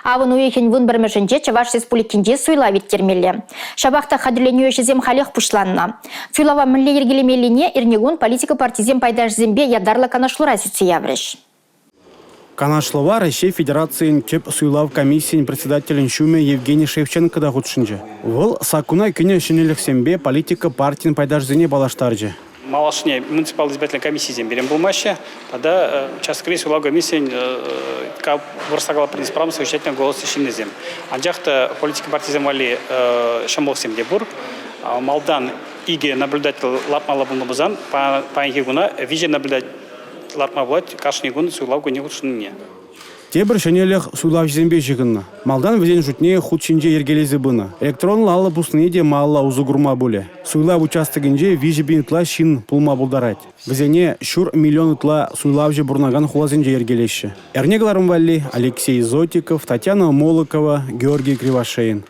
Авӑн уйӑхӗн 11-мӗшӗнче Чӑваш Республикинче суйлав ирттермелле. Ҫапах та хатӗрленӳ ӗҫӗсем халех пуҫланнӑ. Суйлава мӗнле йӗркелемеллине эрнекун политика партисен пайташӗсемпе ятарлӑ канашлура сӳтсе яврӗҫ. Канашлӑва Раҫҫей Федерацийӗн Тӗп суйлав комиссийӗн председателӗн ҫумӗ Евгений Шевченко та хутшӑнчӗ. Вӑл саккуна кӗнӗ ҫӗнӗлӗхсемпе политика партийӗн пайташӗсене паллаштарчӗ. Малашне муниципаллӑ избирательнӑй комиссисем пирӗн пулмаҫҫӗ тата участокри суйлав комиссийӗн вырӑсла калатпӑр справа совещательного голоса ҫыннисем. Анчах та политика партийӗсем валли ҫӑмӑллӑхсем те пур. Малтан икӗ наблюдатель лартмалла пулнӑ пулсан паянхи куна виҫӗ наблюдатель лартма пулать кашни кун суйлав кунне хутшӑннине. Тепӗр ҫӗнӗлӗх суйлавҫӑсемпе ҫыхӑннӑ. Малтан вӗсен шутне хут ҫинче йӗркелесе пынӑ. Электронлӑ алӑ пуснине те малалла усӑ курма пулӗ. Суйлав участокӗнче 3 000 ытла ҫын пулма пултарать. Вӗсене ҫур миллион ытла суйлавҫӑ пурӑнакан хуласенче йӗркелеҫҫӗ. Эрне кӑларӑм валли Алексей Зотиков, Татьяна Молокова, Георгий Кривошеин.